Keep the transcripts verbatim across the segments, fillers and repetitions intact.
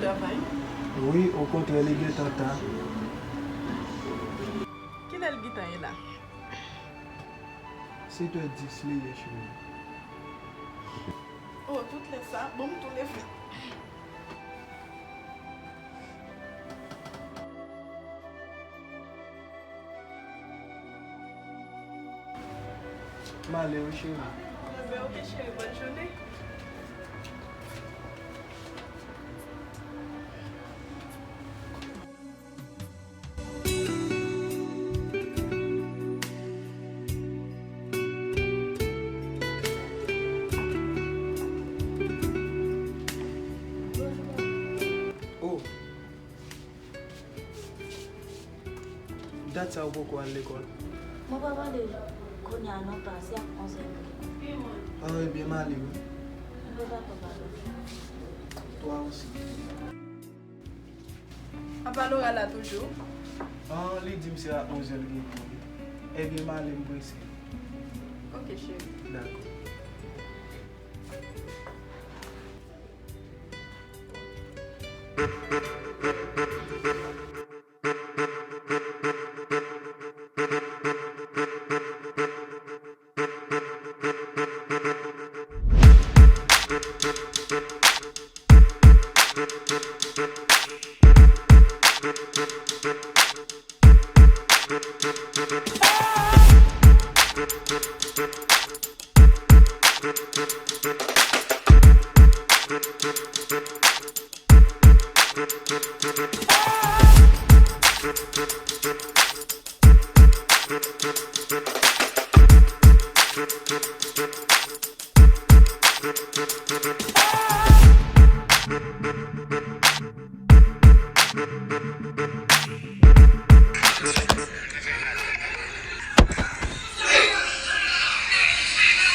Travay? Wi, okontrè, li gentan ta. Kilè l gentan ye la? Sèt è dis li ye, cheri. Oh, tout lè sa, bon, m tou leve. M ale wi, cheri. Enben, oke, cheri, bòn jounen. Oh. Dat sa ou poko al lekòl? Mwen pral ale kounye a non, paske se ap onzè m gen pou m. Ah, ebyen, m ale wi. Mwen pa twò pale. Twa osi. Apa Laura la toujou? Ah, li di m se a onzè l gen kou li. Ebyen, m ale, m prese. Oke, cheri. Dakò.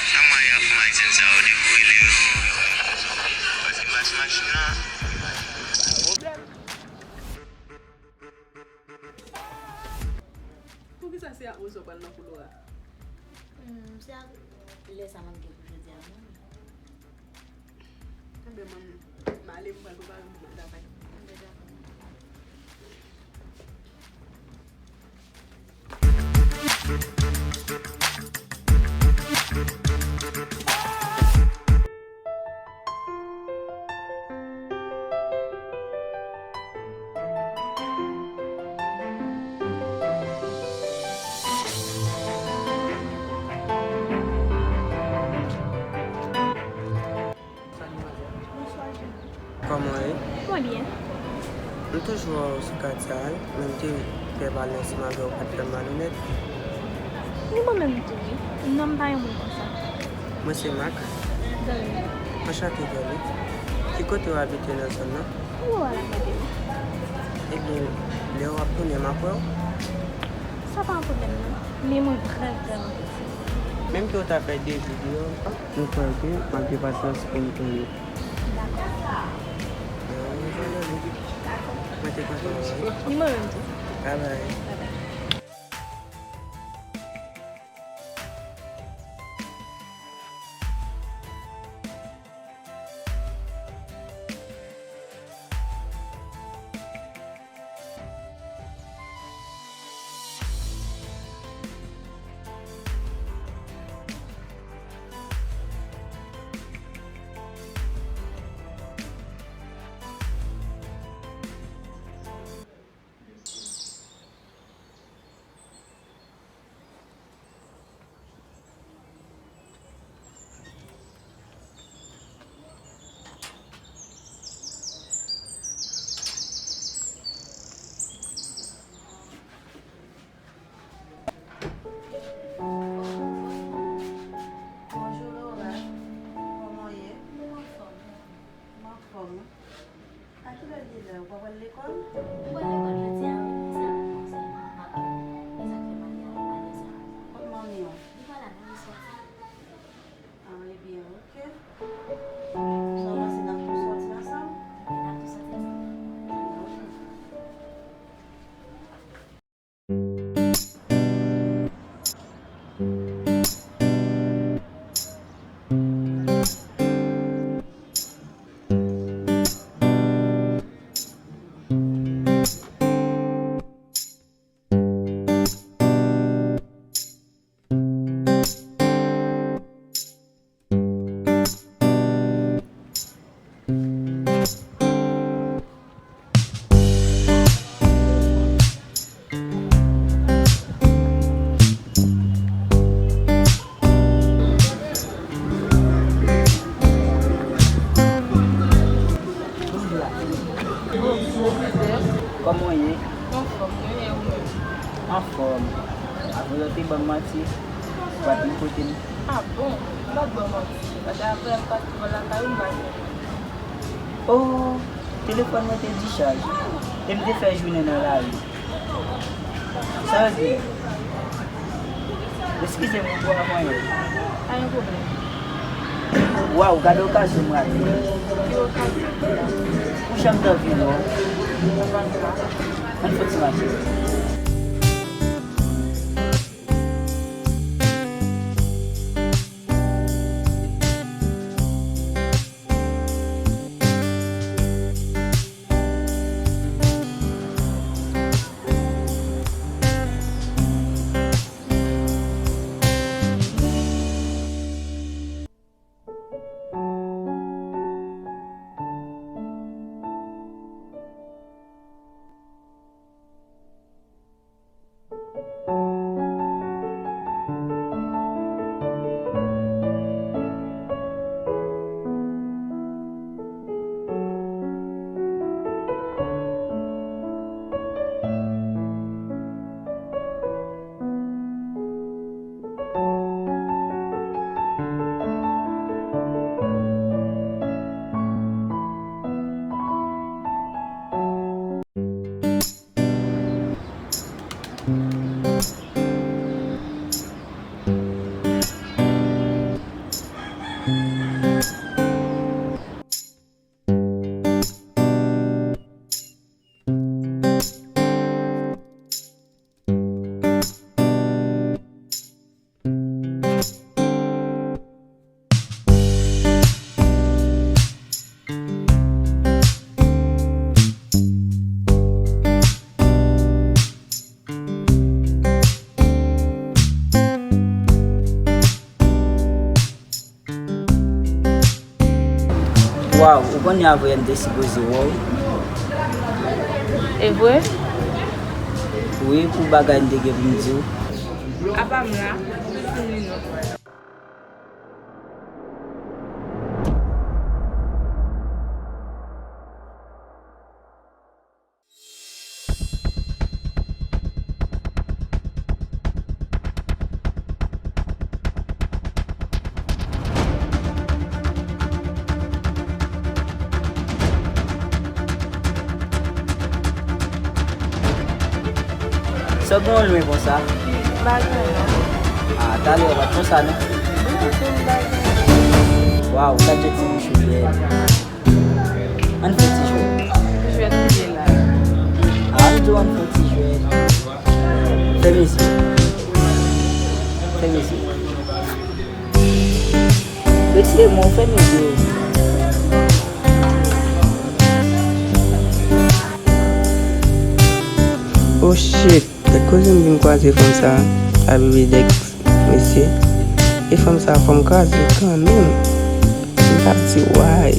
Sa mwen y ap fè ayisyen sa yo dekouvri li yo. Pase mache machin nan. Poukisa se a onzè w pral nan kou Laura? Hmm, se a lè sa m ap gen pou jodi a, non. Enben, manmi, m ale, m pral prepare m pou m al travay. Enben, dakò. Kòman w ye? Mwen byen. M toujou wè w sou kat sa a, men m te fè pale ansanm avè w, pa t fè m malonèt. Ni mwen menm tou, wi. Non, m pa yon moun konsa. Mwen se Mak. Dani. Anchante, Dani. Ki kote w abite nan zòn nan? Anwo a l ap mete m. Ebyen, lè w ap tounen, m ap wè w. Sa pa yon pwoblèm, non. Men mwen vrè, vrèman prese. Menm ke w ta fè de jou deyò, m kwè ke m ap gen pasyans pou m tounen. Dakò. Mwen te kontan wè w. Ni mwen menm tou. Babay. Babay. Anfòm, mwen e ou menm? Anfòm. Avan w te ban m manti, ou pa t vin kote m. Ah bon? M pa t ba w manti. Paske apre m pa t vin lakay ou, m pa t vin. Oh, telefòn mwen te dichaj. E m te fè jounen nan lari. Sa vle di, eskize m, m twò avanyen. Pa gen pwoblèm. Waw, gade okazyon m rate. Ki okazyon? Ou janm t anvi wè w. Ann fè ti mache. Waw, ou konnen avan yè m te sipoze wè w. E vre? Wi, pou bagay m te gen pou m di w. Apa m la, ou vin non. Sa w gen w lwen konsa? M pa gen non. Ah, talè w pa t konsa non. M pa gen. Waw, gad jan ti bouch ou bèl. Ann fè ti jwèt. Jwèt ou ye la. A, ann di w ann fè ti jwèt. Fèmen zye w. Fèmen zye w. Retire men w, fèmen zye w. Oh shit! Gad koze m vin kwaze fanm sa a, a bebe dèks, mesye. E fanm sa a fè m kraze kanmenm. M t ap di, why?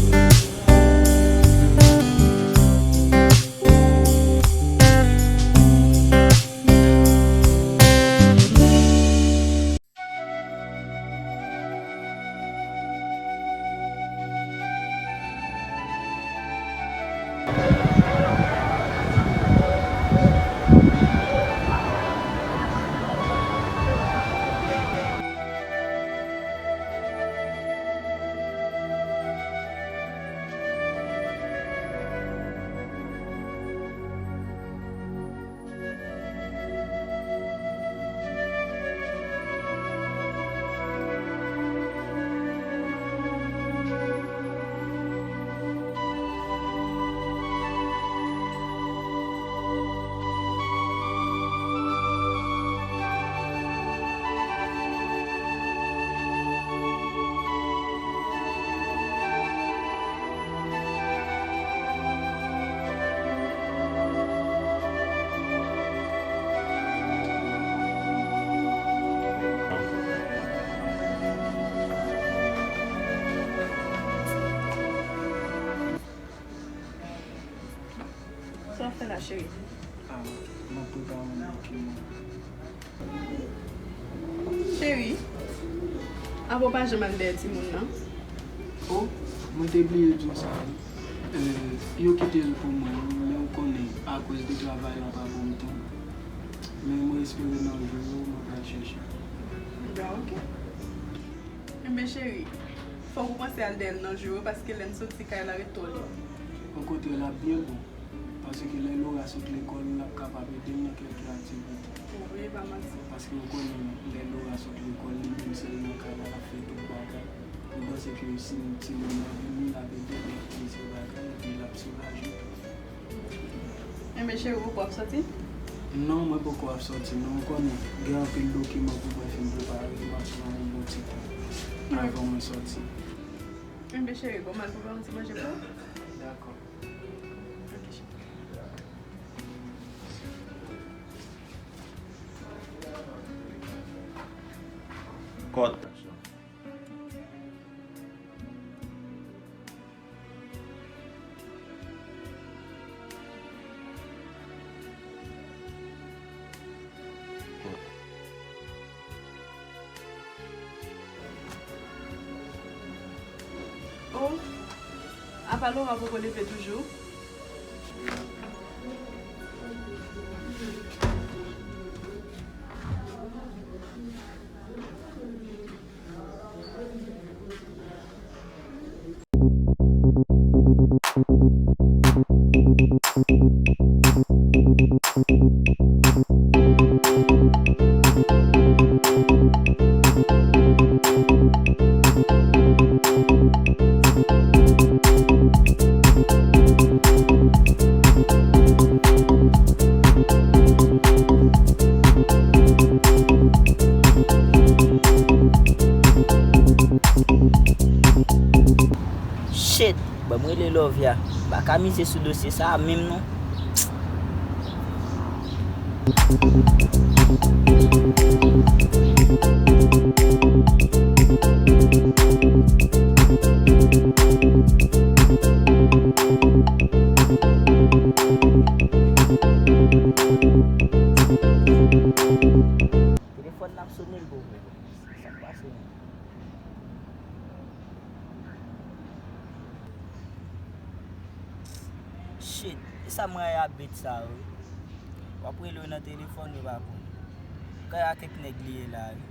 Sa w ap fè la, cheri? Ah, m ap prepare yon dokiman. Cheri, apa w pa janm al dèyè timoun nan? Oh, mwen te bliye di w sa, wi. Eh, yo kite l pou mwen, men ou konnen, akoz de travay la pa bon tan. Men mwen espere nan jou yo, mwen pral chèche. Ben, ok. Enben, cheri, fòk ou panse al dèyè l nan jou yo, paske lè n soti kay la ret twò lè. Okontrè, l ap byen bon. Paske lè Laura sot lekòl, l ap kapab ede m nan kèlke aktivite. Wi, pa manti. Paske ou konnen, lè Laura sot lekòl, li menm sèl nan kay la, l ap fè tout bagay. Mwen panse ke si timoun nan vini, l ap ede m nan plizyè bagay, epi l ap soulaje tou. Enben, cheri, ou poko ap soti? Non, mwen poko ap soti, non. Ou konnen, gen anpil dokiman pou mwen fin prepare, m ap pran yon bon ti tan avan mwen soti. Enben, cheri, bon, m al prepare yon ti manje pou ou. Dakò. Ok, cheri. Kòt. Oh, apa Laura poko leve toujou? Shit, ban m rele Lovia. M pa ka mize sou dosye sa a menm non. Telefòn nan ap sone l pou mwen. Sa k pase menm? Shit, e sa m rayi a bet sa yo. W ap rele yo nan telefòn, yo pa konn. Kay a kèk nèg li ye la wi.